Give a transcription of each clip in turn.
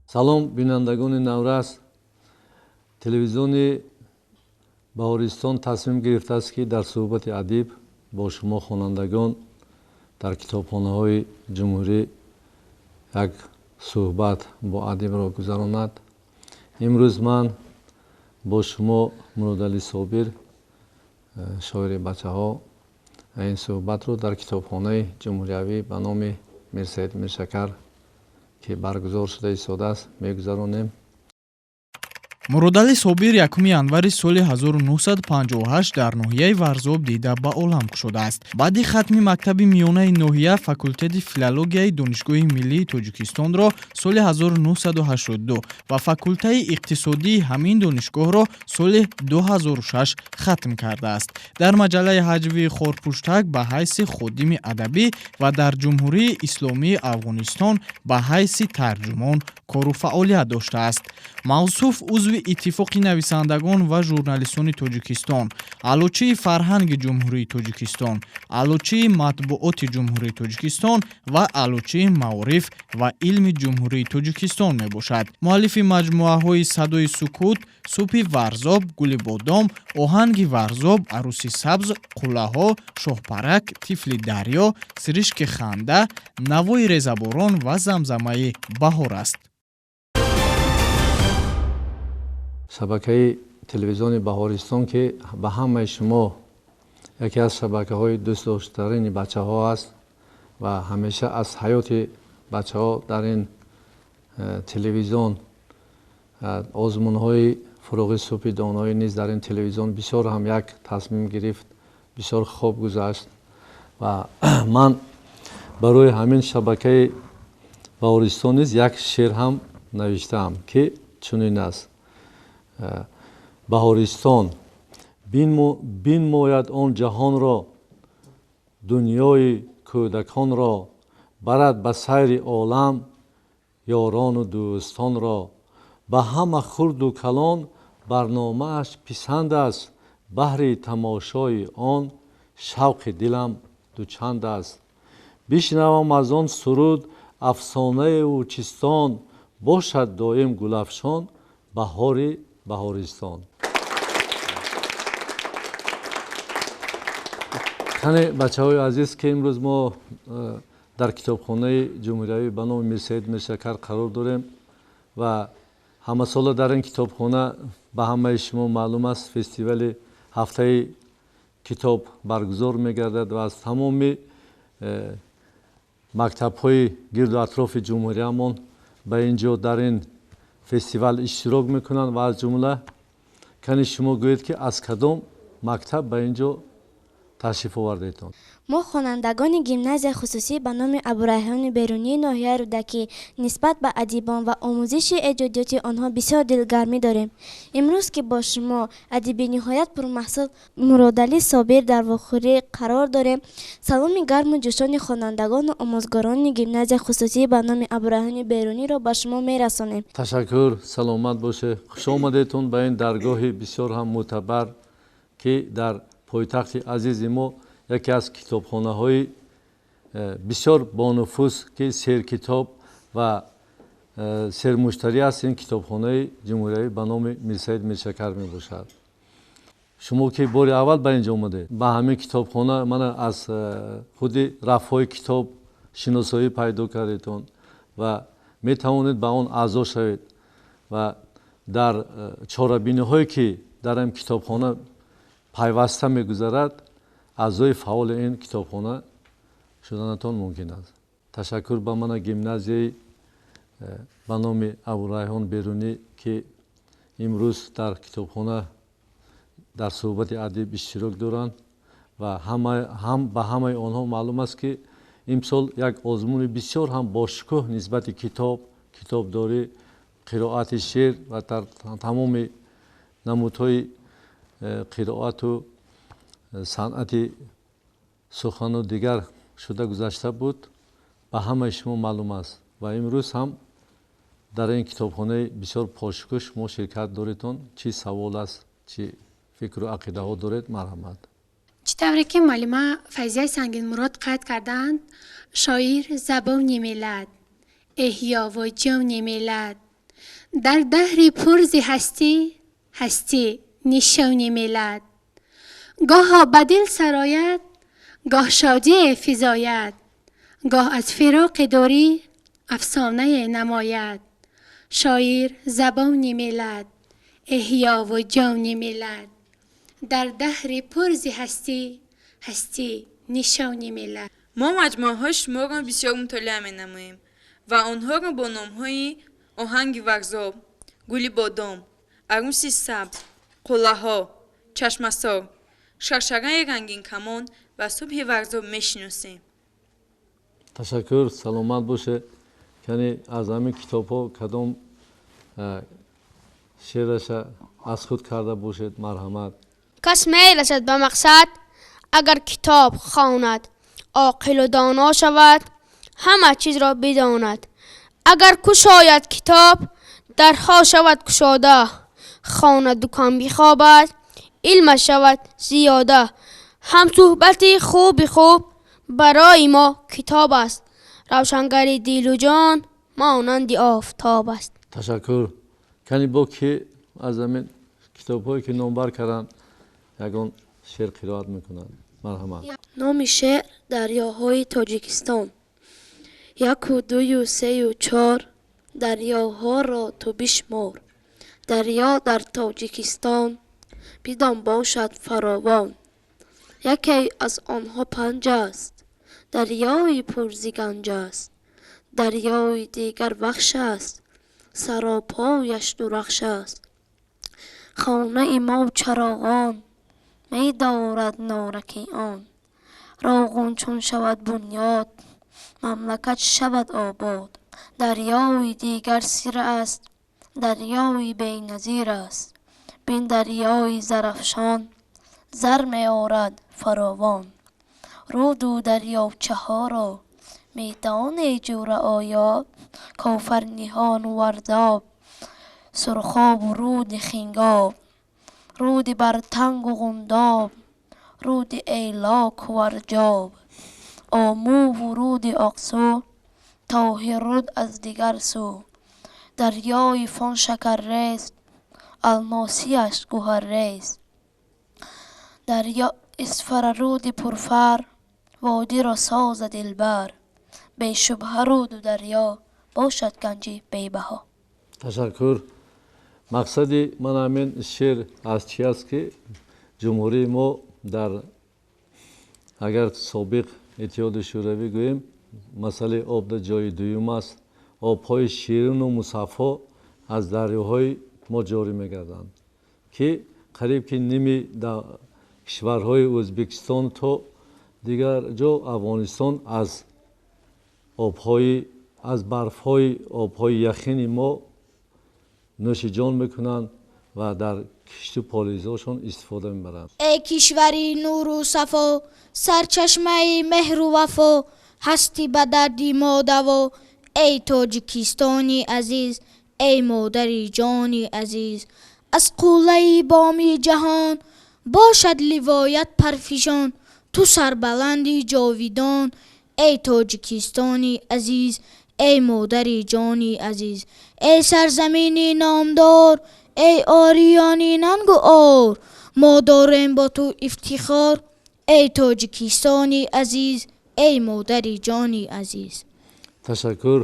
Салом, бинандагони Наврас. Телевизиони Баҳористон тасмим гирифтааст, ки дар суҳбати адиб бо шумо хонандагон дар китобхонаҳои ҷумҳурӣ як суҳбат бо адибро гузаронад. Имрӯз ман бо шумо Муродалӣ Собир, шоири бачаҳо, ин суҳбатро дар китобхонаи ҷумҳуриявӣ ба номи Мирсаид Миршакар, ки баргузор шуда истодааст, мегузаронем. Муродалӣ Собир 1 январи соли 1958 дар ноҳияи Варзоб дида ба олам кушодааст. Баъди хатми мактаби миёнаи ноҳия факултети филологияи Донишгоҳи миллии Тоҷикистонро соли 1982 ва факултаи иқтисодии ҳамин донишгоҳро соли 2006 хатм кардааст. Дар маҷаллаи ҳаҷвии Хорпуштак ба ҳайси ходими адабӣ ва дар Ҷумҳурии Исломии Афғонистон ба ҳайси тарҷумон кору фаъолият доштааст. Мавсуф узви Иттифоқи нависандагон ва журналистони Тоҷикистон, Аълочии фарҳанги Ҷумҳурии Тоҷикистон, Аълочии матбуоти Ҷумҳурии Тоҷикистон ва Аълочии маориф ва илми Ҷумҳурии Тоҷикистон мебошад. Муаллифи маҷмӯаҳои Садои сукут, Субҳи Варзоб, Гули бодом, Оҳанги Варзоб, Арӯси сабз, Қуллаҳо, Шоҳпарак, Тифли дарё, Сиришки ханда, Навои резаборон ва Замзамаи баҳор аст. Шабакаи телевизиони Баҳористон, ки ба ҳамаи шумо яке аз шабакаҳои дӯстдоштарини бачаҳо аст ва ҳамеша аз ҳаёти бачаҳо дар ин телевизион озмунҳои Фуруғи субҳи доноӣ низ дар ин телевизион бисёр ҳам як тасмим гирифт, бисёр хуб гузашт. Ва ман барои ҳамин шабакаи Баҳористон низ як шеър ҳам навиштаам, ки чунин аст: Баҳористон бинмояд он ҷаҳонро, дунёи кӯдаконро, барад ба сайри олам ёрону дӯстонро. Ба ҳама хурду калон барномааш писанд аст, баҳри тамошои он шавқи дилам дучанд аст. Бишнавам аз он суруд афсонаеву чистон, бошад доим гулафшон баҳори Баҳористон. Кане, бачаҳои азиз, ки имрӯз мо дар китобхонаи ҷумҳуриявӣ ба номи Мирсаид Миршакар қарор дорем ва ҳамасола дар ин китобхона, ба ҳамаи шумо маълум аст, фестивали ҳафтаи китоб баргузор мегардад ва аз тамоми мактабҳои гирду атрофи ҷумҳуриямон ба ин ҷо дар ин фестивал иштирок мекунанд. Ва аз ҷумла кани шумо гӯед, ки аз кадом мактаб ба ин ҷо ташриф овардетон? Мо, хонандагони гимназияи хусусӣ ба номи Абурайҳони Берунии ноҳияи Рӯдакӣ, нисбат ба адибон ва омӯзиши эҷодиёти онҳо бисёр дилгармӣ дорем. Имрӯз, ки бо шумо, адиби ниҳоят пурмаҳсул Муродалӣ Собир, дар вохӯрӣ қарор дорем, саломи гарму ҷӯшони хонандагону омӯзгорони гимназияи хусусӣ ба номи Абурайҳони Беруниро ба шумо мерасонем. Ташаккур, саломат бошед. Хуш омадетон ба ин даргоҳи бисёр ҳам мӯътабар, ки дар пойтахти азизи мо яке аз китобхонаҳои бисёр бонуфуз, ки серкитоб ва сермуштарӣ аст, ин китобхонаи ҷумҳуриявӣ ба номи Мирсаид Миршакар мебошад. Шумо ки бори аввал ба ин ҷо омадед, ба ҳамин китобхона мана аз худи рафҳои китоб шиносоӣ пайдо кардетон ва метавонед ба он аъзо шавед ва дар чорабиниҳое, ки дар ин китобхона пайваста мегузарад, аъзои фаъоли ин китобхона шуданатон мумкин аст. Ташаккур ба мана гимназияи ба номи Абурайҳон Берунӣ, ки имрӯз дар китобхона дар суҳбати адиб иштирок доранд. Ва ҳам ба ҳамаи онҳо маълум аст, ки имсол як озмуни бисёр ҳам бошукӯҳ нисбати китоб, китобдорӣ, қироати шеър ва дар тамоми намудҳои қироату санъати сухану дигар шуда гузашта буд, ба ҳамаи шумо маълум аст. Ва имрӯз ҳам дар ин китобхонаи бисёр пошукӯҳ шумо ширкат доредтон. Чӣ савол аст, чӣ фикру ақидаҳо доред, марҳамат. Чӣ тавре ки муаллима Файзияи Сангинмурод қайд кардаанд, шоир забони миллат, эҳёву ҷони миллат. Дар даҳри пур зи ҳастӣ, ҳастӣ нишони миллат. Гоҳо ба дил сарояд, гоҳ шодие физояд, гоҳ аз фироқи дурӣ афсонае намояд. Шоир забони миллат, эҳёву ҷони миллат. Дар даҳри пур зи ҳастӣ, ҳастӣ нишони миллат. Мо маҷмӯаҳои шуморо бисёр мутолиа менамоем ва онҳоро бо номҳои оҳанги Варзоб, гули бодом, арӯси сабз, қуллаҳо, чашмасор, шаршараи рангинкамон ва субҳи Варзоб мешиносем. Ташаккур, саломат бошед. Яъне аз ҳамин китобҳо кадом шеъраша аз худ карда бошед, марҳамат. Кас мерасад ба мақсад, агар китоб хонад, оқилу доно шавад, ҳама чизро бидонад. Агар кушояд китоб, дарҳо шавад кушода, хонаду кам бихобад, илмаш шавад зиёда. Ҳамсуҳбати хуби хуб барои мо китоб аст, равшангари дилу ҷон монанди офтоб аст. Ташаккур. Кани бо ки аз ҳамин китобҳое ки номбар карданд ягон шеър қироат мекунанд, марҳамат. Номи шеър дарёҳои Тоҷикистон. Яку дую сею чор, дарёҳоро ту бишмор. Дарё дар Тоҷикистон бидон бошад фаровон. Яке аз онҳо Панҷ аст, дарёи пурзиганҷ аст. Дарёи дигар Вахш аст, саропояш дурахш аст. Хонаи мо чароғон, медорад нораки он. Роғун чун шавад бунёд, мамлакат шавад обод. Дарёи дигар Сир аст, дарёи беназир аст. Бин дарёи Зарафшон, зар меорад фаровон. Руду дарёчаҳоро медонӣ ҷура оё? Кофарниҳону Варзоб, Сурхобу руди Хингоб, руди Бартангу Ғундоб, руди Эйлоку Варҷоб, Омуву руди Оқсу, Тоҳирруд аз дигар сӯ. Дарёи Фон шакаррез, алмосияш гӯҳаррез. Дарё Исфараруди пурфар, водиро созад дилбар. Бешубҳа руду дарё бошад ганҷи бебаҳо. Ташаккур. Мақсади ман ҳамин шеър аз чи аст, ки ҷумҳурии мо дар агар собиқ Иттиҳоди Шӯравӣ гӯем, масъалаи об дар ҷои дуюм аст. Обҳои ширину мусаффо аз дарёҳои мо ҷорӣ мегарданд, ки қариб ки ними кишварҳои Ӯзбекистон то дигар ҷо Афғонистон аз обҳои аз барфҳои обҳои яхини мо нӯшиҷон мекунанд ва дар кишту полизҳошон истифода мебаранд. Эй кишвари нуру сафо, сарчашмаи меҳру вафо, ҳастӣ ба дарди мо даво. Эй Тоҷикистони азиз, эй модари ҷони азиз, аз қуллаи боми ҷаҳон бошад ливоят парфишон. Ту сарбаланди ҷовидон, эй Тоҷикистони азиз, эй модари ҷони азиз. Эй сарзамини номдор, эй ориёни нангу ор, мо дорем бо ту ифтихор. Эй Тоҷикистони азиз, эй модари ҷони азиз. Ташаккур.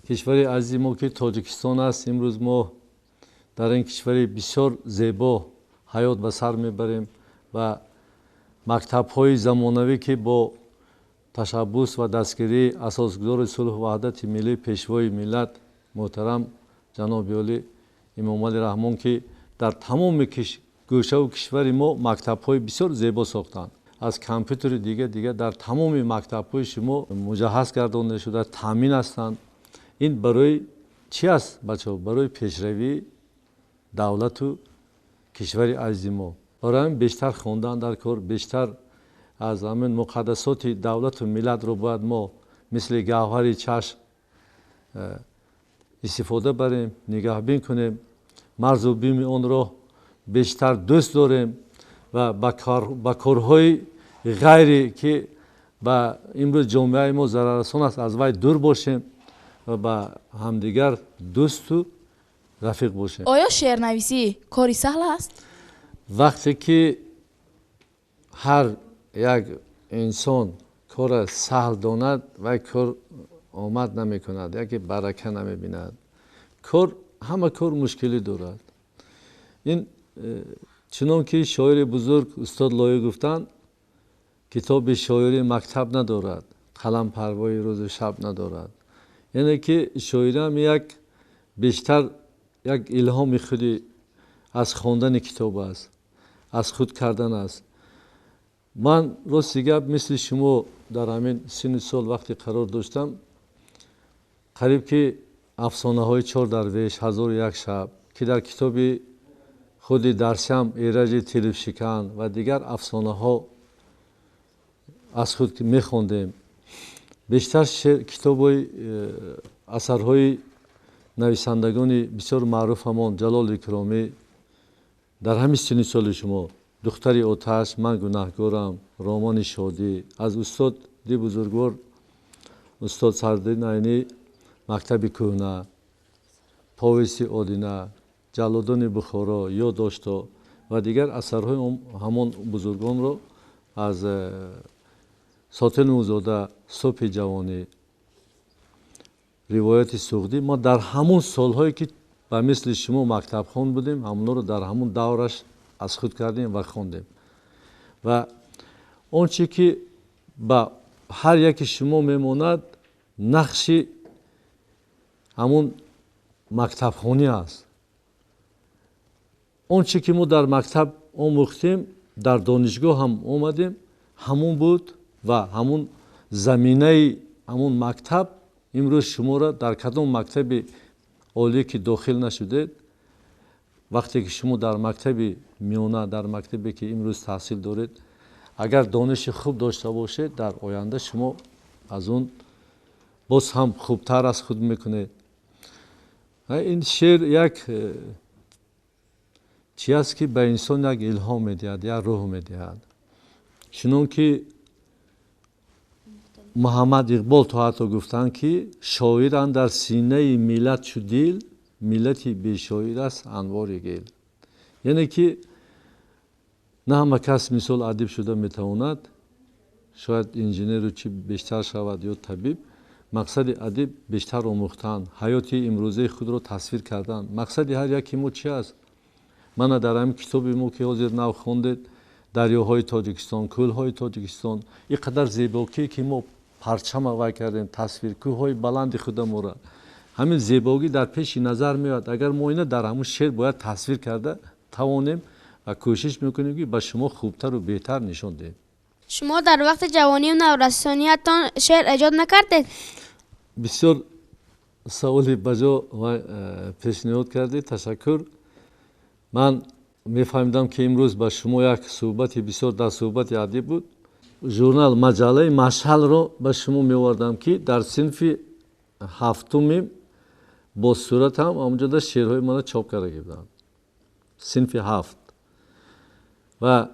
Кишвари азизи мо ки Тоҷикистон аст, имрӯз мо дар ин кишвари бисёр зебо ҳаёт ба сар мебарем ва мактабҳои замонавӣ, ки бо ташаббус ва дастгирии асосгузори сулҳу ваҳдати миллӣ, пешвои миллат муҳтарам ҷаноби олӣ Эмомалӣ Раҳмон, ки дар тамоми гӯшаву кишвари мо мактабҳои бисёр зебо сохтанд, аз компютери дига дига дар тамоми мактабҳои шумо муҷаҳҳаз гардонда шуда, таъмин ҳастанд. Ин барои чӣ аст, бачаҳо? Барои пешравии давлату кишвари азизи мо. Барои ҳамин бештар хондан дар кор, бештар аз ҳамин муқаддасоти давлату миллатро бояд мо мисли гавҳари чашм истифода барем, нигаҳбин кунем, марзу бими онро бештар дӯст дорем ва ба корҳои ғайре ки ба имрӯз ҷомеаи мо зараррасон аст, аз вай дур бошем ва ба ҳамдигар дӯсту Рафиқ бошем. Оё шеърнависӣ кори саҳл аст? Вақте ки ҳар як инсон кора саҳл донад, вай кор омад намекунад, яке барака намебинад. Кор, ҳама кор мушкилӣ дорад. Ин чунон ки шоири бузург устод Лоиқ гуфтанд, китоби шоирӣ мактаб надорад, қалам парвои рӯзу шаб надорад. Яъне ки шоирам як бештар як илҳоми худи аз хондани китоб аст, аз худ кардан аст. Ман рости гап, мисли шумо дар ҳамин синни сол вақте қарор доштам, қариб ки афсонаҳои чор дарвеш, ҳазору як шаб, ки дар китоби худи дарсиам Эраҷи тилибшикан ва дигар афсонаҳо аз худ мехондем. Бештар китобҳои асарҳои нависандагони бисёр маъруфамон Ҷалол Икромӣ дар ҳамин синни соли шумо, духтари оташ, ман гунаҳгорам, романи шодӣ, аз устоди бузургвор устод Садриддин Айнӣ мактаби кӯҳна, повести одина, ҷаллодони Бухоро, ёддошто ва дигар асарҳои ҳамон бузургонро аз Сотил Нурзода, субҳи ҷавонӣ, ривояти суғдӣ. Мо дар ҳамон солҳое ки ба мисли шумо мактабхон будем, ҳамонро дар ҳамон давраш аз худ кардем ва хондем. Ва он чӣ ки ба ҳар яки шумо мемонад, нақши ҳамон мактабхонӣ аст. Он чӣ ки мо дар мактаб омӯхтем, дар донишгоҳ ҳам омадем, ҳамон буд ва ҳамон заминаи ҳамон мактаб имрӯз шуморо дар кадом мактаби олие ки дохил нашудед, вақте ки шумо дар мактаби миёна, дар мактабе ки имрӯз таҳсил доред, агар дониши хуб дошта бошед, дар оянда шумо аз он боз ҳам хубтар аз худ мекунед. Ин шеър як чи аст ки ба инсон як илҳом медиҳад, як рӯҳ медиҳад. Чунон ки Муҳаммад Иқбол то ҳатто гуфтанд ки шоир андар синаи миллат чу дил, миллати бешоир аст анвори гил. Яъне ки на ҳама кас мисол адиб шуда метавонад, шояд инженеру чи бештар шавад ё табиб. Мақсади адиб бештар омӯхтан, ҳаёти имрӯзаи худро тасвир кардан. Мақсади ҳар яки мо чи аст? Мана дар ҳамин китоби мо ки ҳозир нав хондед, дарёҳои Тоҷикистон, кӯлҳои Тоҷикистон, ин қадар зебокие ки мо парчама вай кардем, тасвир кӯҳҳои баланди худамонро, ҳамин зебогӣ дар пеши назар меояд. Агар мо ина дар ҳамун шеър бояд тасвир карда тавонем ва кӯшиш мекунем ки ба шумо хубтару беҳтар нишон диҳем. Шумо дар вақти ҷавонию наврасониятон шеър эҷод накардед? Бисёр саволи баҷо пешниҳод кардед, ташаккур. Ман мефаҳмидам ки имрӯз ба шумо як суҳбати бисёр дар суҳбати адиб буд. Журнал маҷаллаи Машҳалро ба шумо меовардам ки дар синфи ҳафтумим бо суратам ҳамонҷода шеърҳои маро чоп карда гирданд. Синфи ҳафт. Ва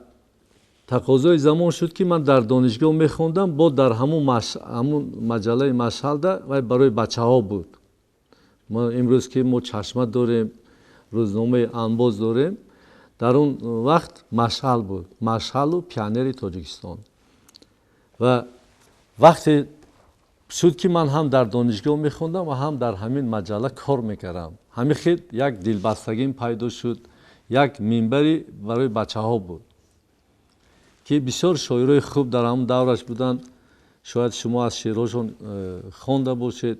тақозои замон шуд ки ман дар донишгоҳ мехондам, бо дар ҳамун маҷаллаи Машҳалда вай барои бачаҳо буд. Мо имрӯз ки мо чашма дорем, рӯзномаи Анбоз дорем, дар он вақт Машҳал буд, Машҳалу пионери Тоҷикистон. Ва вақте шуд ки ман ҳам дар донишгоҳ мехондам ва ҳам дар ҳамин маҷалла кор мекардам. Ҳамин хел як дилбастагим пайдо шуд, як минбари барои бачаҳо буд ки бисёр шоирои хуб дар ҳамон давраш буданд. Шояд шумо аз шеърҳошон хонда бошед.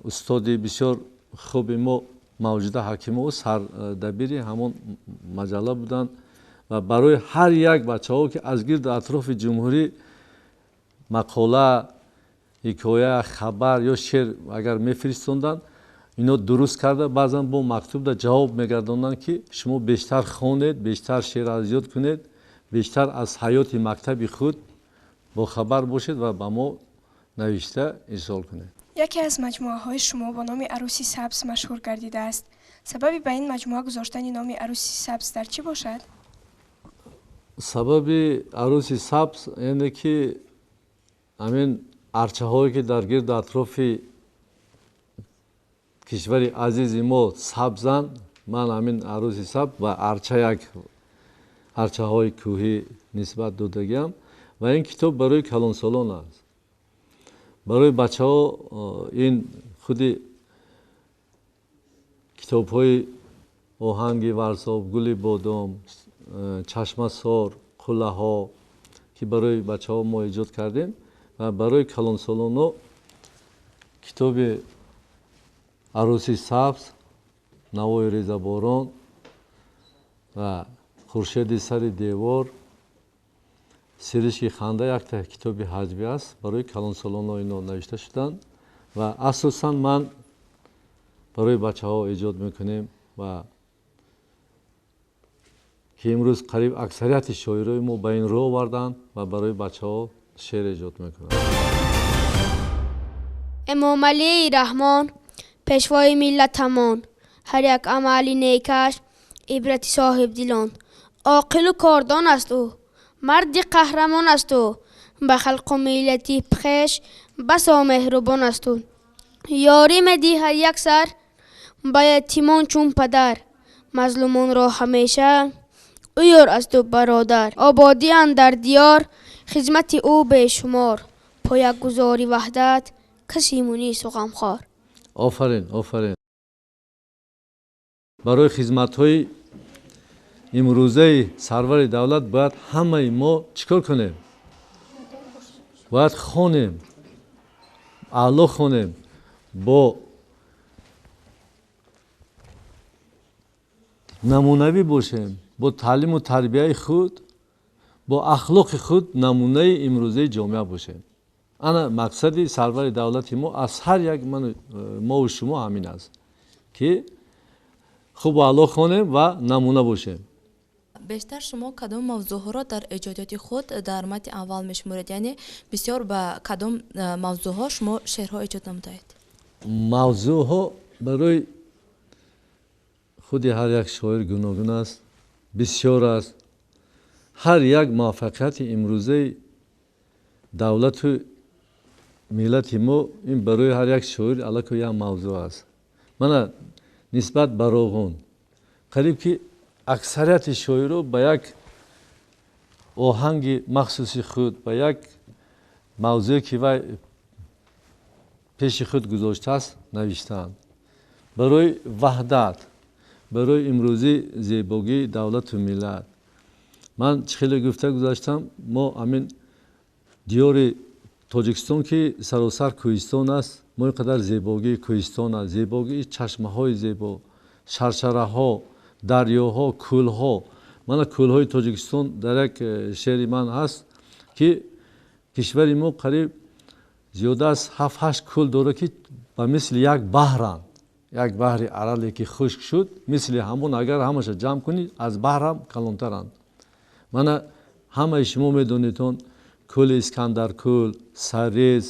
Устоди бисёр хуби мо Мавҷуда Ҳакимова сардабири ҳамон маҷалла буданд ва барои ҳар як бачаҳо ки аз гирду атрофи ҷумҳурӣ мақола, ҳикоя, хабар ё шеър агар мефиристонданд, ино дуруст карда баъзан бо мактубда ҷавоб мегардонданд ки шумо бештар хонед, бештар шеър аз ёд кунед, бештар аз ҳаёти мактаби худ бохабар бошед ва ба мо навишта ирсол кунед. Яке аз маҷмӯаҳои шумо бо номи Арӯси сабз машҳур гардидааст. Сабаби ба ин маҷмӯа гузоштани номи Арӯси сабз дар чӣ бошад? Сабаби Арӯси сабз яъне ки ҳамин арчаҳое ки дар гирду атрофи Кишвари азизи мо сабзанд. Ман ҳамин арӯси сабз ва арча, як арчаҳои кӯҳӣ нисбат додагиам. Ва ин китоб барои калонсолон аст. Барои бачаҳо ин худи китобҳои оҳанги Варзоб, гули бодом, чашмасор, қуллаҳо, ки барои бачаҳо мо эҷод кардем, ва барои калонсолоно китоби арӯси сабз, навои резаборон ва хуршеди сари девор, сиришки ханда, якта китоби ҳаҷвӣ аст. Барои калонсолоно ино навишта шуданд ва асосан ман барои бачаҳо эҷод мекунем, ва ки имрӯз қариб аксарияти шоирои мо ба ин рӯ оварданд ва барои бачаҳо шеър эҷод мекунанд. Эмомалии Раҳмон, пешвои миллатамон, ҳар як амали некаш ибрати соҳибдилон. Оқилу кордон аст ӯ, марди қаҳрамон аст ӯ, ба халқу миллати хеш басо меҳрубон аст ӯ. Ёрӣ медиҳад як сар ба ятимон чун падар, мазлумонро ҳамеша ӯ ёр асту бародар. Ободӣ андар диёр, хизмати ӯ бешумор, поякгузори ваҳдат каси мунису ғамхор. Офарин, офарин. Барои хизматҳои имрӯзаи сарвари давлат бояд ҳамаи мо чӣ кор кунем? Бояд хонем, аъло хонем, бо намунавӣ бошем, бо таълиму тарбияи худ, бо ахлоқи худ намунаи имрӯзаи ҷомеа бошем. Ана мақсади сарвари давлати мо аз ҳар як мову шумо ҳамин аст, ки хуб аъло хонем ва намуна бошем. Бештар шумо кадом мавзӯъҳоро дар эҷодиёти худ дар матни аввал мешуморед? Яъне бисёр ба кадом мавзӯъҳо шумо шеърҳо эҷод намудаед? Мавзӯъҳо барои худи ҳар як шоир гуногун аст, бисёр аст. Ҳар як муваффақияти имрӯзаи давлату миллати мо ин барои ҳар як шоир аллакай як мавзӯъ аст. Мана нисбат ба Роғун қариб ки аксарияти шоиро ба як оҳанги махсуси худ, ба як мавзӯе ки вай пеши худ гузоштааст навиштаанд. Барои ваҳдат, барои имрӯзии зебогии давлату миллат. Ман чӣ хеле гуфта гузаштам, мо ҳамин диёри Тоҷикистон ки саросар кӯҳистон аст, мо ин қадар зебогии кӯҳистон аст, зебогии чашмаҳои зебо, шаршараҳо, дарёҳо, кӯлҳо. Мана кӯлҳои Тоҷикистон дар як шеъри ман ҳаст, ки кишвари мо қариб зиёда аз 7-8 кӯл дорад, ки ба мисли як баҳранд. Як баҳри Арале ки хушк шуд, мисли ҳамон агар ҳамаша ҷамъ кунӣ, аз баҳрам калонтаранд. Мана ҳамаи шумо медонедон кӯли Искандаркӯл, Сарез,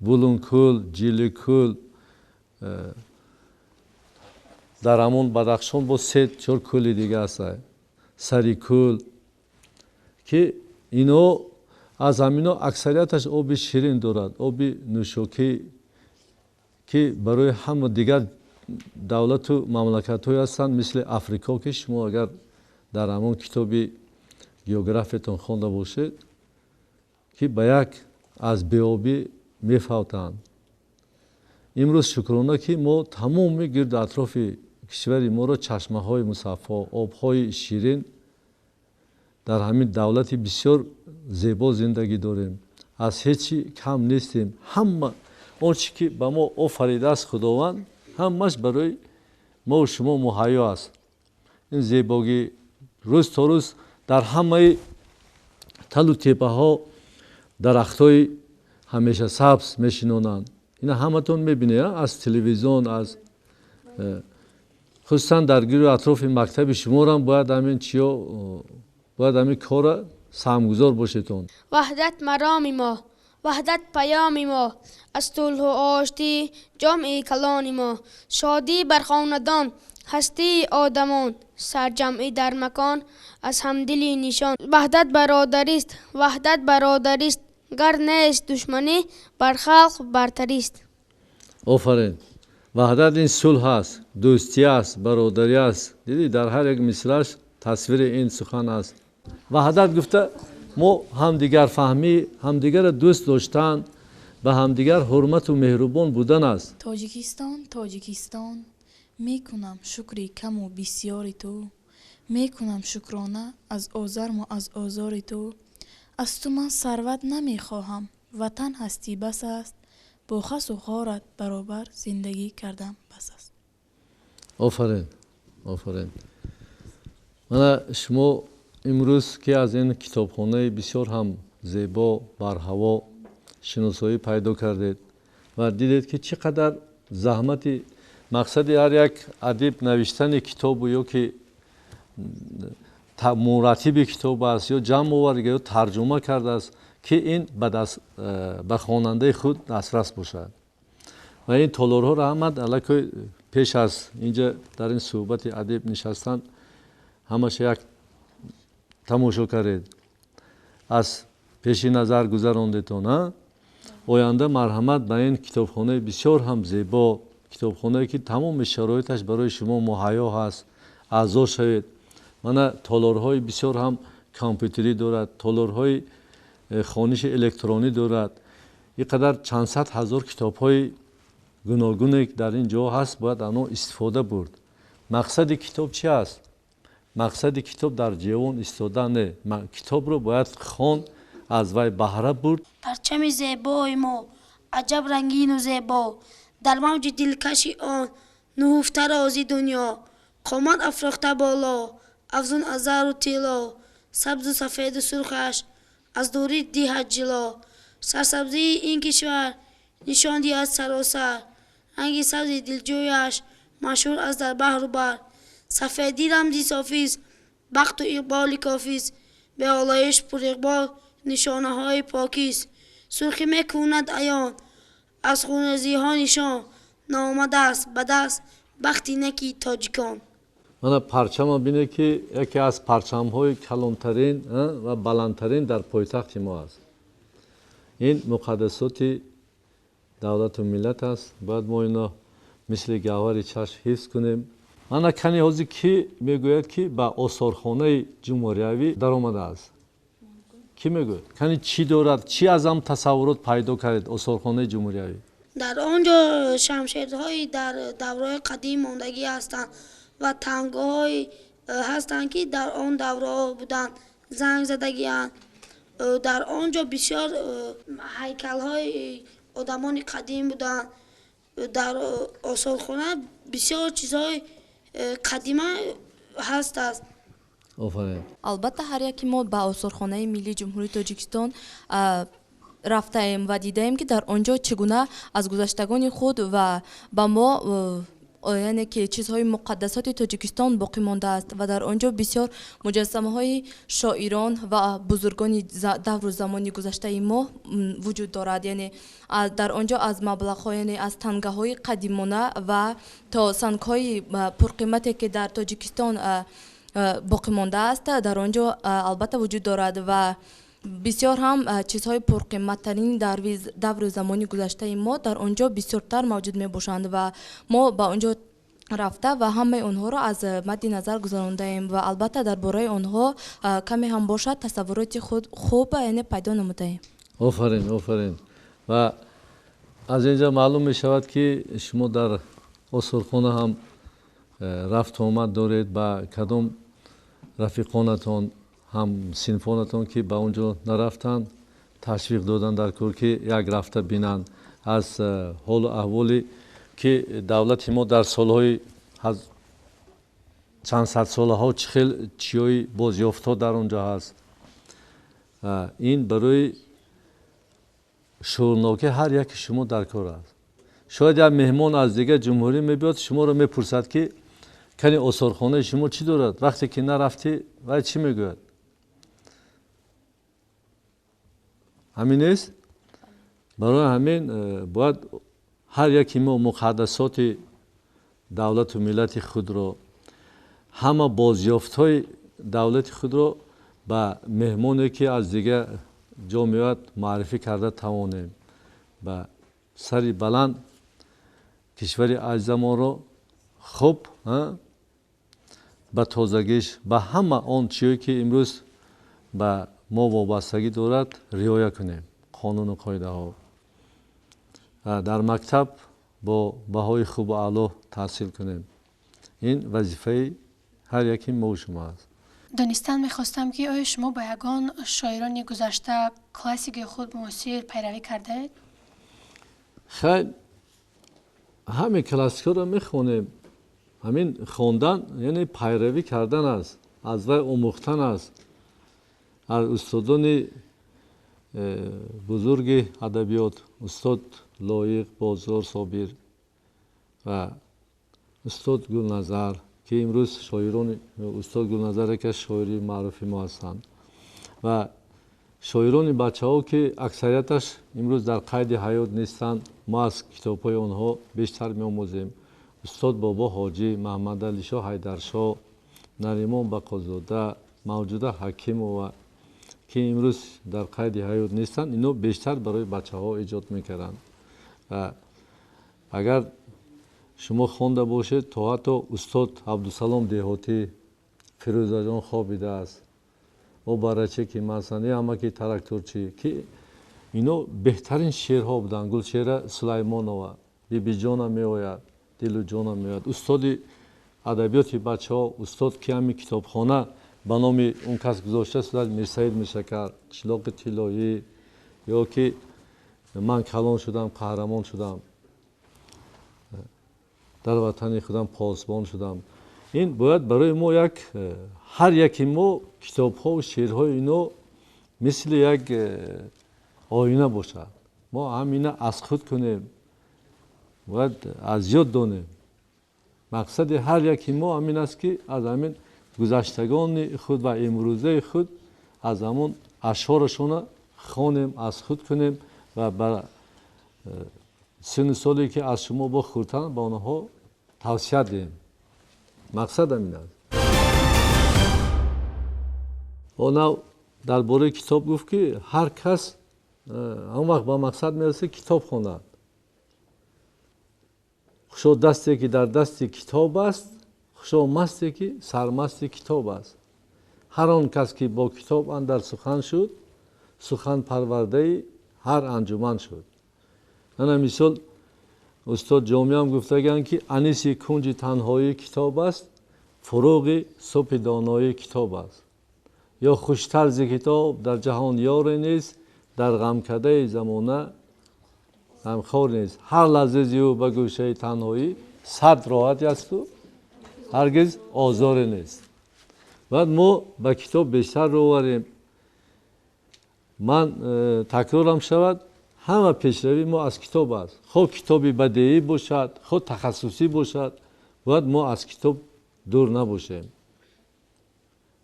Булункӯл, Ҷиликӯл, дар ҳамон Бадахшон бо 3-4 кӯли дига аст, Сарикӯл, ки ино аз ҳамино аксарияташ оби ширин дорад, оби нӯшокӣ, ки барои ҳама дигар давлату мамлакатҳое ҳастанд, мисли Африко, ки шумо агар дар ҳамон китоби географиятон хонда бошед, ки ба як аз беобӣ мефавтанд. Имрӯз шукрона, ки мо тамоми гирду атрофи кишвари моро чашмаҳои мусаффо, обҳои ширин, дар ҳамин давлати бисёр зебо зиндагӣ дорем. Аз ҳеҷ чӣ кам нестем. Ҳама он чӣ ки ба мо офаридааст Худованд, ҳамаш барои мо шумо муҳайё аст. Ин зебогӣ рӯз то рӯз дар ҳамаи талу тепаҳо дарахтҳои ҳамеша сабз мешинонанд. Ина ҳаматон мебинед аз телевизион, аз хусусан дар гирду атрофи мактаби шуморам бояд ҳамин чиё, бояд ҳамин кора саҳмгузор бошедон. Ваҳдат мароми мо, ваҳдат паёми мо, аз сулҳу оштӣ ҷомеи калони мо, шодӣ бар хонадон, ҳастии одамон, сарҷамъӣ дар макон, аз ҳамдилӣ нишон. Ваҳдат бародарист, ваҳдат бародарист, гар нест душманӣ, бар халқ бартарист. Офарин. Ваҳдат ин сулҳ аст, дӯстӣ аст, бародарӣ аст. Дидӣ, дар ҳар як мисраш тасвири ин сухан аст. Ваҳдат гуфта мо ҳамдигарфаҳмӣ, ҳамдигарро дӯст доштан, ба ҳамдигар ҳурмату меҳрубон будан аст. Тоҷикистон, Тоҷикистон, мекунам шукри каму бисёри ту, мекунам шукрона аз озарму аз озори ту. Аз ту ман сарват намехоҳам, ватан ҳастӣ бас аст, бо хасу хорат баробар зиндагӣ кардам бас аст. Офарин, офарин. Мана шумо имрӯз ки аз ин китобхонаи бисёр ҳам зебо, барҳаво шиносоӣ пайдо кардед ва дидед, ки чӣ қадар заҳмати мақсади ҳар як адиб навиштани китобу ё ки мураттиби китоб аст, ё ҷамъ оварда, ё тарҷума кардааст, ки ин ба хонандаи худ дастрас бошад. Ва ин толорҳоро ҳама аллакай пеш аз инҷа дар ин суҳбати адиб нишастан ҳамаша як тамошо кардед, аз пеши назар гузарондетон. Оянда марҳамат ба ин китобхонаи бисёр ҳам зебо, китобхонае ки тамоми шароиташ барои шумо муҳайё ҳаст, аъзо шавед. Мана толорҳои бисёр ҳам компютерӣ дорад, толорҳои хониши электронӣ дорад. Ин қадар чанд сад ҳазор китобҳои гуногуне дар ин ҷо ҳаст, бояд анҳо истифода бурд. Мақсади китоб чи аст? Мақсади китоб дар ҷевон истодан не, китобро бояд хонд, аз вай баҳра бурд. Парчами зебои мо аҷаб рангину зебо, дар мавҷи дилкаши он нуҳуфта рози дунё. Қомат афрохта боло, афзун аз зару тилло, сабзу сафеду сурхаш аз дурӣ диҳад ҷило. Сарсабзии ин кишвар нишон диҳад саросар, ранги сабзи дилҷӯяш машҳур аз дар баҳру бар. Сафедӣ рамзи софист, бахту иқболи кофист, беолоиш пуриқбол нишонаҳои покист. Сурхӣ мекунад аён аз хунрезиҳо нишон, наомадааст ба даст бахти неки тоҷикон. Мана парчама бинед, ки яке аз парчамҳои калонтарин ва баландтарин дар пойтахти мо аст. Ин муқаддасоти давлату миллат аст. Бояд мо ино мисли гавҳари чашм ҳифз кунем. Мана кани ҳозир кӣ мегӯяд, ки ба осорхонаи ҷумҳуриявӣ даромадааст? Кӣ мегӯяд? Кани чӣ дорад? Чӣ аз ам тасаввурот пайдо кардед осорхонаи ҷумҳуриявӣ? Дар он ҷо шамшерҳои дар давраҳои қадим мондагӣ ҳастанд ва тангоҳое ҳастанд, ки дар он давраҳо буданд, занг задагианд. Дар он ҷо бисёр ҳайкалҳои одамони қадим буданд. Дар осорхона бисёр чизҳои қадима ҳастааст. Офарин. Албатта, ҳар яке мо ба осорхонаи миллии Ҷумҳурии Тоҷикистон рафтаем ва дидаем, ки дар он ҷо чӣ гуна аз гузаштагони худ ва ба мо, яъне ки чизҳои муқаддасоти Тоҷикистон боқӣ мондааст ва дар он ҷо бисёр муҷассамаҳои шоирон ва бузургони давру замони гузаштаи мо вуҷуд дорад. Яъне дар он ҷо аз маблағҳо, яъне аз тангаҳои қадимона ва то сангҳои пурқимате, ки дар Тоҷикистон боқӣ мондааст, дар он ҷо албатта вуҷуд дорад ва бисёр ҳам чизҳои пурқиматтарин дар давру замони гузаштаи мо дар он ҷо бисёртар мавҷуд мебошанд ва мо ба он ҷо рафта ва ҳамаи онҳоро аз мадди назар гузарондаем ва албатта дар бораи онҳо каме ҳам бошад тасаввуроти худ хуб, яъне пайдо намудаем. Офарин, офарин. Ва аз инҷа маълум мешавад, ки шумо дар осорхона ҳам рафту омад доред. Ба кадом рафиқонатон, ҳам синфонатон, ки ба он ҷо нарафтанд, ташвиқ додан дар кор, ки як рафта бинанд аз ҳолу аҳволе, ки давлати мо дар солҳои чанд садсолаҳо чӣ хел чиёи бозёфтҳо дар он ҷо ҳаст. Ин барои шӯрнокӣ ҳар яке шумо дар кор аст. Шояд як меҳмон аз дигар ҷумҳурӣ мебиёд, шуморо мепурсад, ки кани осорхонаи шумо чӣ дорад? Вақте ки нарафтӣ, вай чӣ мегӯяд? Ҳамин нест? Барои ҳамин бояд ҳар яке мо муқаддасоти давлату миллати худро, ҳама бозёфтҳои давлати худро ба меҳмоне, ки аз дигар ҷо меояд, муаррифӣ карда тавонем. Ба сари баланд Кишвари азизамонро хуб ба тозагиш, ба ҳама он чизе ки имрӯз ба мо вобастагӣ дорад, риоя кунем қонуну қоидаҳо. Дар мактаб бо баҳои хубу аъло таҳсил кунем. Ин вазифаи ҳар яки мо шумо аст. Донистан мехостам, ки оё шумо ба ягон шоирони гузашта, классики худ муосир пайравӣ кардаед? Хайр, ҳамин классикҳоро мехонем. Ҳамин хондан яъне пайравӣ кардан аст, аз вай омӯхтан аст. Аз устодони бузурги адабиёт, устод Лоиқ, Бозор Собир ва устод Гулназар, ки имрӯз шоирони устод Гулназар яке аз шоири маъруфи мо ҳастанд, ва шоирони бачаҳо, ки аксарияташ имрӯз дар қайди ҳаёт нестанд, мо аз китобҳои онҳо бештар меомӯзем. Устод Бобо Ҳоҷӣ, Маҳмадалишоҳ Ҳайдаршоҳ, Наримон Бақозода, Мавҷуда Ҳакимова, ки имрӯз дар қайди ҳаёт нестанд, ино бештар барои бачаҳо эҷод мекарданд. Ва агар шумо хонда бошед, то ҳатто устод Абдусалом Деҳотӣ, Фирӯзаҷон хобидааст, о бараче ки масалан, ҳамаки тракторчӣ, ки ино беҳтарин шеърҳо буданд. Гулшера Сулаймонова, Бибиҷона меояд, Дилуҷона меояд. Устоди адабиёти бачаҳо, устод ки ҳамин китобхона ба номи он кас гузошта шудааст, Мирсаид Миршакар, Қишлоқи тиллоӣ, ё ки ман калон шудам, қаҳрамон шудам, дар ватани худам посбон шудам. Ин бояд барои мо як ҳар яки мо китобҳо ва шеърҳои ино мисли як оина бошад. Мо ҳамина аз худ кунем, бояд аз ёд донем. Мақсади ҳар яки мо ҳамин аст, ки аз ҳамин гузаштагони худ ва имрӯзаи худ аз ҳамон ашъорашона хонем, аз худ кунем ва ба синну соле ки аз шумо бо хурдтаранд ба онҳо тавсия диҳем. Мақсад ҳамин аст. Онав дар бораи китоб гуфт, ки ҳар кас он вақт ба мақсад мерасад, китоб хонад. Хушо дасте ки дар дасти китоб аст, хушо масте ки сармасти китоб аст. Ҳар он кас ки бо китоб андар сухан шуд, сухан парвардаи ҳар анҷуман шуд. Ана мисол устод Ҷомиам гуфтаганд, ки аниси кунҷи танҳоӣ китоб аст, фуруғи субҳи доноӣ китоб аст. Ё хуштарзи китоб дар ҷаҳон ёре нест, дар ғамкадаи замона ғамхор нест. Ҳар лаҳза зи ӯ ба гӯшаи танҳоӣ сад роҳате асту ҳаргиз озоре нест. Баъд мо ба китоб бештар рӯ оварем. Ман такрорам шавад, ҳама пешравии мо аз китоб аст. Хоҳ китоби бадеӣ бошад, хоҳ тахассусӣ бошад, бояд мо аз китоб дур набошем.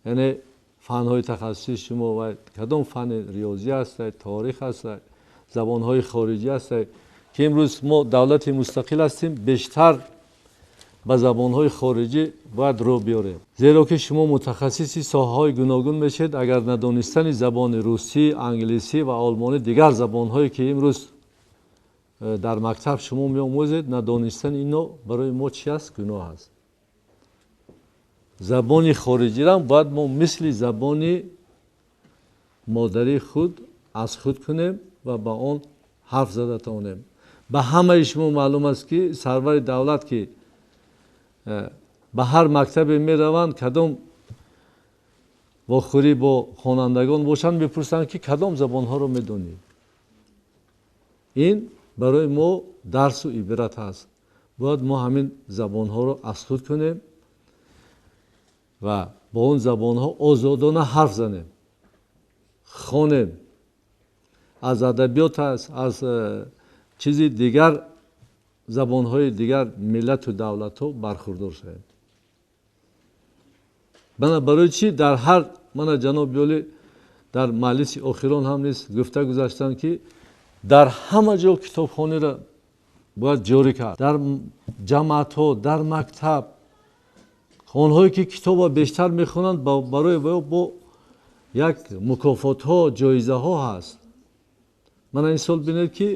Яъне фанҳои тахассусии шумо ва кадом фани риёзӣ ҳастад, таърих ҳастад, забонҳои хориҷӣ ҳастад, ки имрӯз мо давлати мустақил ҳастем, бештар ба забонҳои хориҷӣ бояд рӯ биёрем. Зеро ки шумо мутахассиси соҳаҳои гуногун мешед, агар надонистани забони русӣ, англисӣ ва олмонӣ, дигар забонҳое ки имрӯз дар мактаб шумо меомӯзед, надонистани ино барои мо чи аст? Гуноҳ аст. Забони хориҷиро бояд мо мисли забони модарии худ аз худ кунем ва ба он ҳарф зада тавонем. Ба ҳамаи шумо маълум аст, ки сарвари давлат ки ба ҳар мактабе мераванд, кадом вохӯрӣ бо хонандагон бошанд, мепурсанд, ки кадом забонҳоро медонӣ. Ин барои мо дарсу ибрат аст. Бояд мо ҳамин забонҳоро аз худ кунем ва бо он забонҳо озодона ҳарф занем, хонем. Аз адабиёт аст, аз чизи дигар забонҳои дигар миллату давлатҳо бархурдор шавем. Мана барои чӣ дар ҳар мана ҷаноби олӣ дар маҷлиси охирон ҳам низ гуфта гузаштанд, ки дар ҳама ҷо китобхониро бояд ҷорӣ кард. Дар ҷамоатҳо, дар мактаб онҳое ки китобро бештар мехонанд, барои ваё бо як мукофотҳо, ҷоизаҳо ҳаст. Мана ин сол бинед, ки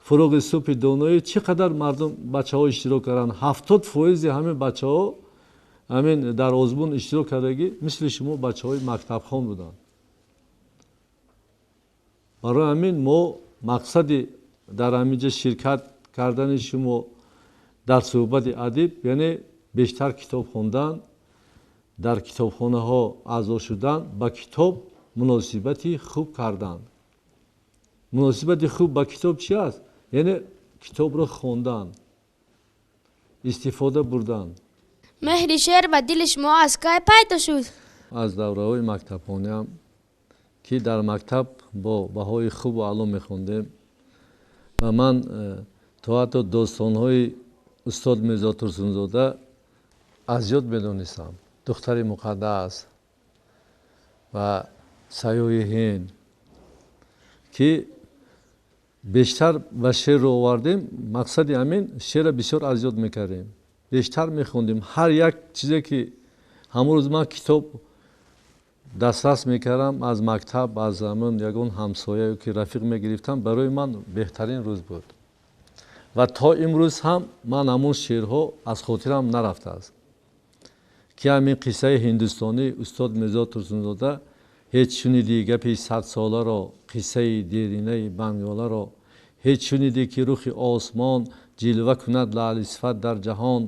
Фуруғи субҳи доноӣ чӣ қадар мардум бачаҳо иштирок карданд. 70% ҳамин бачаҳо ҳамин дар озмун иштирок кардагӣ мисли шумо бачаҳои мактабхон буданд. Барои ҳамин мо мақсади дар ҳамин ҷо ширкат кардани шумо дар суҳбати адиб, яъне бештар китоб хондан, дар китобхонаҳо аъзо шудан, ба китоб муносибати хуб кардан. Муносибати хуб ба китоб чи аст? Яъне китобро хондан, истифода бурдан. Меҳри шеър ба дили шумо аз кай пайдо шуд? Аз давраҳои мактабхонаам, ки дар мактаб бо баҳои хубу аъло мехондем ва ман то ҳатто достонҳои устод Мирзо Турсунзода аз ёд медонистам. Духтари муқаддас ва Саёҳи Ҳинд, ки бештар ба шеърро овардем. Мақсади ҳамин шеърро бисёр аз ёд мекардем, бештар мехондем. Ҳар як чизе ки ҳамон рӯз ман китоб дастрас мекардам аз мактаб, аз ҳамон ягон ҳамсоя ки рафиқ мегирифтам, барои ман беҳтарин рӯз буд. Ва то имрӯз ҳам ман ҳамон шеърҳо аз хотирам нарафтааст, ки ҳамин қиссаи ҳиндустонӣ устод Мирзо Турсунзода: ҳеҷ шунидӣ гапи садсоларо, қиссаи деринаи банголаро? Ҳеҷ шунидӣ, ки рухи осмон ҷилва кунад лаълисифат дар ҷаҳон?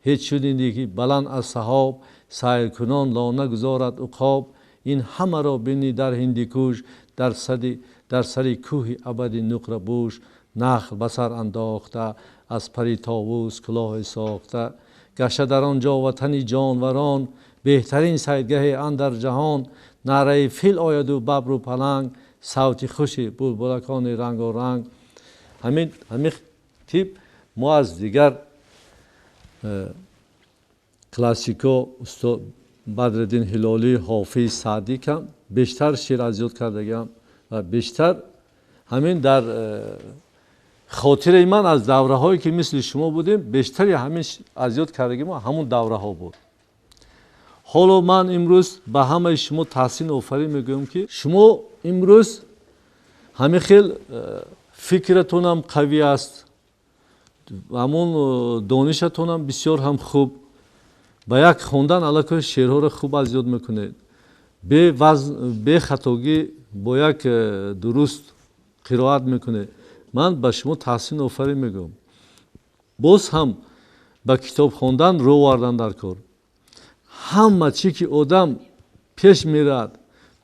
Ҳеҷ шунидӣ, ки баланд аз саҳоб сайркунон лона гузорад уқоб? Ин ҳамаро бинӣ дар Ҳиндикуш, дар сари кӯҳи абади нуқрапӯш. Нахл ба сар андохта, аз пари товус кӯлоҳе сохта, гашта дар он ҷо ватани ҷонварон, беҳтарин сайдгаҳе андар ҷаҳон. Наъраи фил ояду бабру паланг, савти хуши булбулакони рангоранг. Ҳамин тип мо аз дигар классико устод Бадриддин Ҳилолӣ, Ҳофиз, Саъдӣ кам бештар шеър аз ёд кардагиам ва бештар ҳамин дар хотираи ман аз давраҳое ки мисли шумо будем, бештари ҳамин аз ёд кардаги мо ҳамун давраҳо буд. Ҳоло ман имрӯз ба ҳамаи шумо таҳсин офарин мегӯям, ки шумо имрӯз ҳамин хел фикратонам қавӣ аст, ҳамун донишатонам бисёр ҳам хуб. Ба як хондан аллакай шеърҳоро хуб аз ёд мекунед, бе вазн, бе хатогӣ, бо як дуруст қироат мекунед. Ман ба шумо таҳсин офарин мегӯям. Боз ҳам ба китоб хондан рӯ овардан дар кор. Ҳама чӣ ки одам пеш мерад,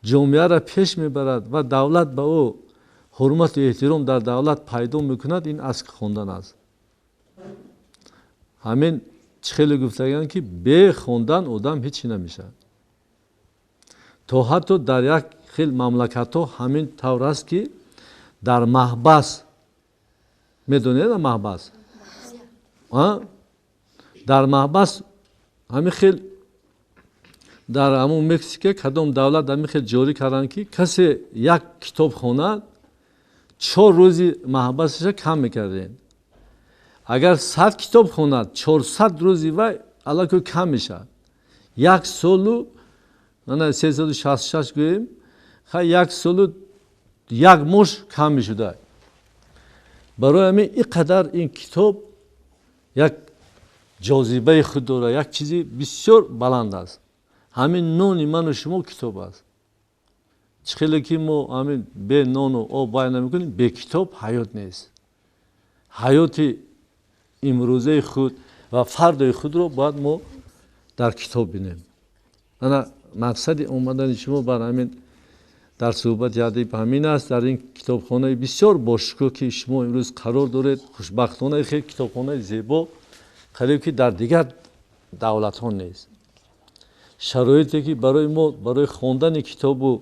ҷомеаро пеш мебарад ва давлат ба ӯ ҳурмату эҳтиром дар давлат пайдо мекунад, ин аз хондан аст. Ҳамин чӣ хеле гуфтагианд, ки бе хондан одам ҳечи намешавад. То ҳатто дар як хел мамлакатҳо ҳамин тавр аст, ки дар маҳбас, медонед маҳбас, дар маҳбас ҳамин хел дар ҳамун Мексика, кадом давлат ҳамин хел ҷорӣ карданд, ки касе як китоб хонад, 4 рӯзи маҳбасаша кам мекардем. Агар 100 китоб хонад, 400 рӯзи вай аллакай кам мешавад. Як солу 366 гӯем, ха, як солу як мош кам мешуда. Барои ҳамин ин қадар ин китоб як ҷозибаи худ дорад, як чизи бисёр баланд аст. Ҳамин нони ману шумо китоб аст. Чӣ хеле ки мо ҳамин бе нону об вай намекунем, бе китоб ҳаёт нест. Ҳаёти имрӯзаи худ ва фардои худро бояд мо дар китоб бинем. Ана мақсади омадани шумо бар ҳамин дар суҳбати адиб ҳамин аст. Дар ин китобхонаи бисёр бошукӯҳ, ки шумо имрӯз қарор доред, хушбахтона хел китобхонаи зебо қариб ки дар дигар давлатҳо нест. Шароите ки барои мо барои хондани китобу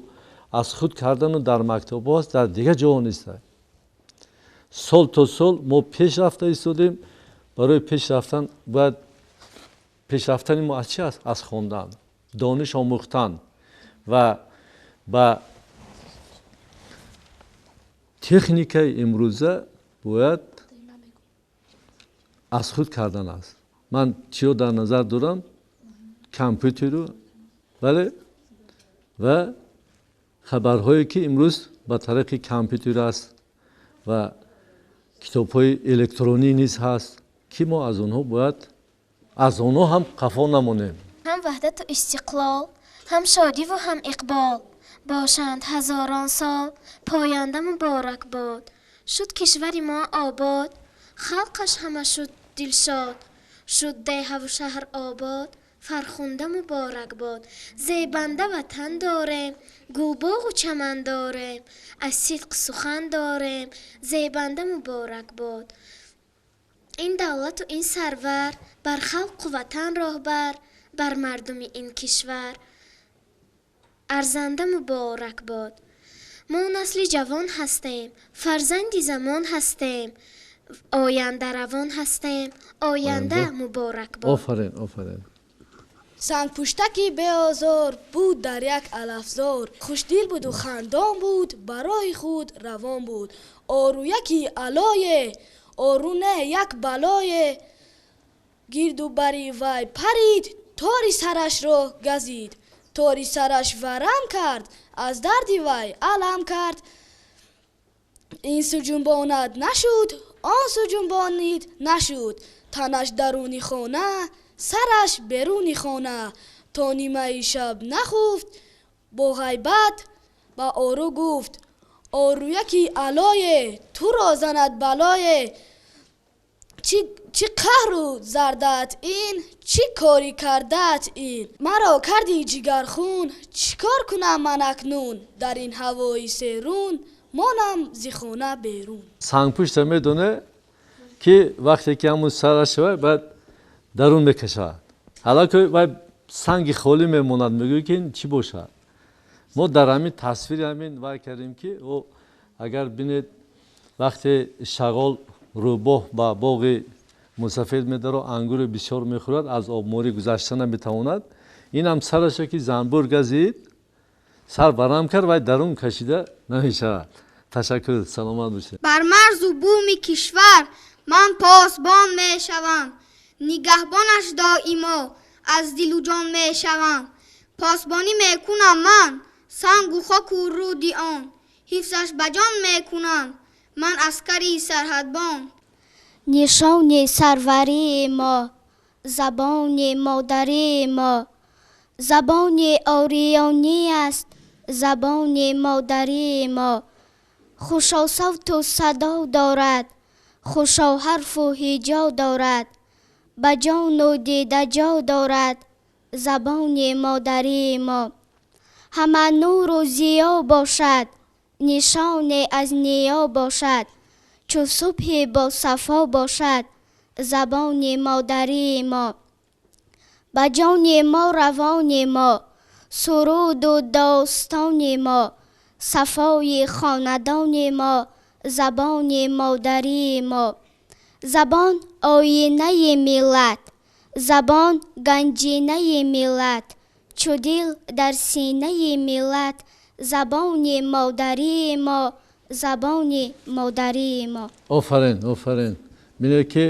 аз худ кардану дар мактабҳо аст, дар дигар ҷоҳо нест. Сол то сол мо пеш рафта истодем. Барои пеш рафтан бояд, пешрафтани мо аз чи аст? Аз хондан, дониш омӯхтан ва ба техникаи имрӯза бояд аз худ кардан аст. Ман чиро дар назар дорам? Компютеру, бале, ва хабарҳое ки имрӯз ба тариқи компютер аст ва Китобҳои электронӣ низ ҳаст, ки мо аз онҳо бояд аз онҳо ҳам қафо намонем. Ҳам ваҳдату истиқлол, ҳам шодиву ҳам иқбол бошанд ҳазорон сол, поянда муборак бод. Шуд кишвари мо обод, халқаш ҳама шуд дилшод, шуд деҳаву шаҳр обод, фархунда муборак бод. Зебанда ватан дорем, гулбоғу чаман дорем, аз сидқ сухан дорем, зебанда муборак бод. Ин давлату ин сарвар бар халқу ватан роҳбар, бар мардуми ин кишвар арзанда муборак бод. Мо насли ҷавон ҳастем, фарзанди замон ҳастем, ояндаравон ҳастем, оянда муборак бод. Офарин, офарин. Сангпуштаки беозор буд дар як алафзор, хушдил буду хандон буд, барои худ равон буд. Ору яки алое, ору не як балое, гирду бари вай парид, тори сарашро газид, тори сараш варам кард, аз дарди вай алам кард. Ин су ҷунбонад нашуд, он су ҷунбонид нашуд, танаш даруни хона, сараш беруни хона. То нимаи шаб нахуфт, бо ғайбат ба ору гуфт: ору яки алое, туро занад балое, чӣ қаҳру зардаат ин, чӣ корӣ кардаат ин? Маро карди ҷигархун, чӣ кор кунам ман акнун? Дар ин ҳавои серун монам зи хона берун. Сангпушта медоне, ки вақте ки ҳамун сараш шавад, баъд дарун мекашад, ҳалаки вай санги холӣ мемонад, мегӯяд, ки ин чӣ бошад. Мо дар ҳамин тасвири ҳамин вай кардем, ки ӯ агар бинед, вақте шағол рӯбоҳ ба боғи мусафед медаро, ангури бисёр мехӯрад, аз обморӣ гузашта наметавонад. Инам сараша ки занбур газид, сар барам кард, вай дарун кашида намешавад. Ташаккур, саломат бошед. Бар марзу буми кишвар ман посбон мешавам, нигаҳбонаш доимо аз дилу ҷон мешавам. Посбонӣ мекунам ман сангу хоку руди он, ҳифзаш ба ҷон мекунам ман, аскари сарҳадбон. Нишони сарварии мо забони модарии мо, забони ориёнӣ аст забони модарии мо. Хушо савту садо дорад, хушо ҳарфу ҳиҷо дорад, ба ҷону дида ҷо дорад забони модарии мо. Ҳама нуру зиё бошад, нишоне аз ниё бошад, чу субҳи босафо бошад забони модарии мо. Ба ҷони мо, равони мо, суруду достони мо, сафои хонадони мо забони модарии мо. Забон оинаи миллат, забон ганҷинаи миллат, чу дил дар синаи миллат забони модарии мо, забони модарии мо. Офарин, офарин. Бинед, ки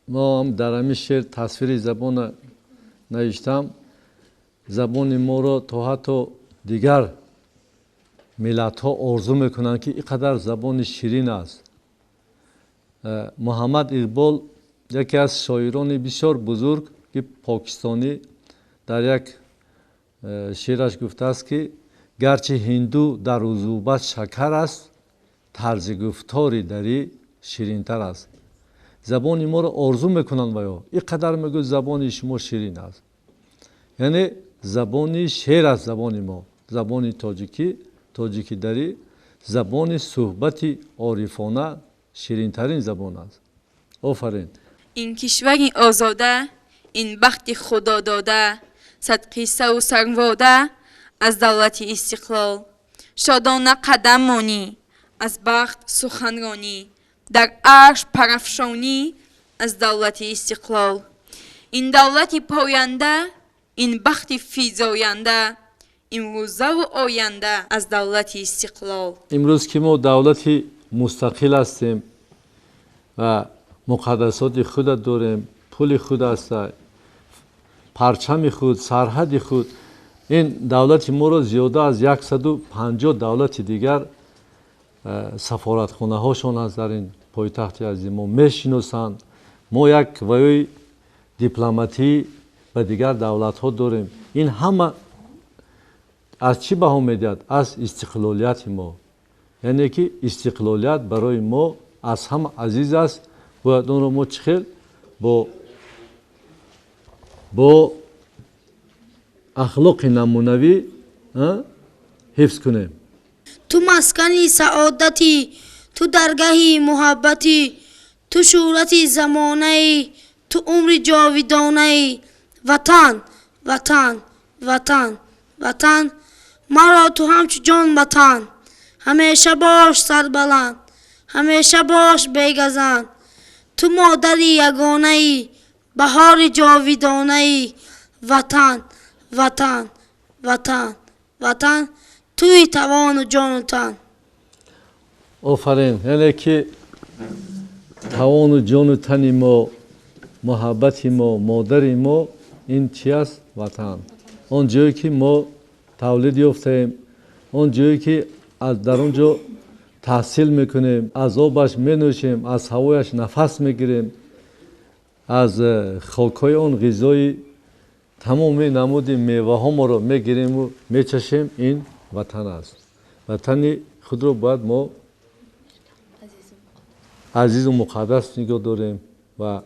мо ҳам дар ҳамин шеър тасвири забона навиштам. Забони моро то ҳатто дигар миллатҳо орзу мекунанд, ки ин қадар забони ширин аст. Муҳаммад Иқбол, яке аз шоирони бисёр бузург, ки покистонӣ, дар як шеъраш гуфтааст, ки гарчи ҳинду дар узубат шакар аст, тарзи гуфтори дарӣ ширинтар аст. Забони моро орзу мекунанд ва ё ин қадар мегӯяд, забони шумо ширин аст, яъне забони шеър аст забони мо. Забони тоҷикӣ, тоҷики дарӣ, забони суҳбати орифона, ширинтарин забон аст. Офарин. Ин кишвари озода, ин бахти худодода, сад қиссаву сарвода аз давлати истиқлол. Шодона қадам монӣ, аз бахт суханронӣ, дар арш парафшонӣ аз давлати истиқлол. Ин давлати поянда, ин бахти физоянда, имрӯзаву оянда аз давлати истиқлол. Имрӯз ки мо давлати мустақил ҳастем ва муқаддасоти худа дорем, пули худ аст, парчами худ, сарҳади худ, ин давлати моро зиёда аз 150 давлати дигар сафоратхонаҳошон аст дар ин пойтахти азизи мо мешиносанд. Мо як ваёи дипломатӣ ба дигар давлатҳо дорем. Ин ҳама аз чӣ баҳо медиҳад? Аз истиқлолияти мо. Яъне ки истиқлолият барои мо аз ҳама азиз аст. Бояд онро мо чӣ хел бо ахлоқи намунавӣ ҳифз кунем. Ту маскани саодатӣ, ту даргаҳи муҳаббатӣ, ту шӯҳрати замонаӣ, ту умри ҷовидонаӣ. Ватан, Ватан, Ватан, Ватан, маро ту ҳамчу ҷон батан. Ҳамеша бош сарбаланд, ҳамеша бош бегазанд. Ту модари ягонаӣ, баҳори ҷовидонаӣ. Ватан, Ватан, Ватан, Ватан, туи тавону ҷону тан. Офарин. Яъне ки тавону ҷону тани мо, муҳаббати мо, модари мо ин чи аст? Ватан. Он ҷое ки мо тавлид ёфтаем, он ҷое ки дар он ҷо таҳсил мекунем, аз обаш менӯшем, аз ҳавояш нафас мегирем, аз хокҳои он ғизои тамоми намуди меваҳо моро мегириму мечашем. Ин ватан аст. Ватани худро бояд мо азизу муқаддас нигоҳ дорем ва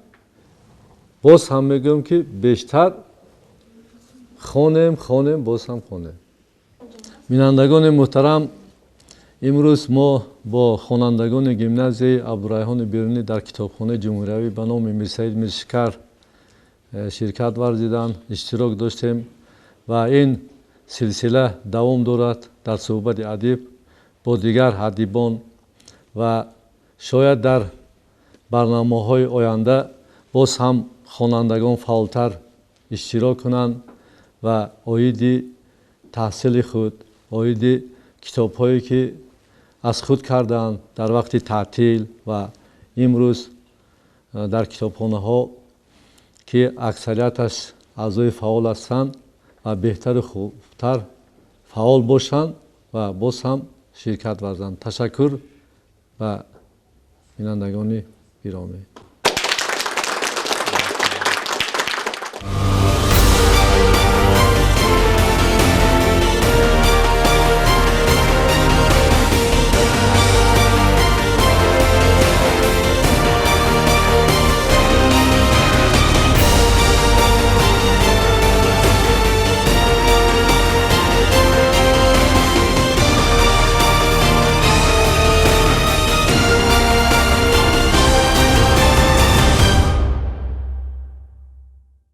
боз ҳам мегӯям ки бештар хонем, хонем, боз ҳам хонем. Бинандагони муҳтарам, имрӯз мо бо хонандагони гимназияи Абдурайҳони Берунӣ дар китобхонаи ҷумҳуриявӣ ба номи Мирсаид Миршикар ширкат варзидан, иштирок доштем ва ин силсила давом дорад дар суҳбати адиб бо дигар адибон ва шояд дар барномаҳои оянда боз ҳам хонандагон фаъолтар иштирок кунанд ва оиди таҳсили худ, оиди китобҳое ки аз худ карданд дар вақти таътил ва имрӯз дар китобхонаҳо ки аксарияташ аъзои фаъол ҳастанд ва беҳтару хубтар фаъол бошанд ва боз ҳам ширкат варзанд. Ташаккур ба бинандагони гиромӣ.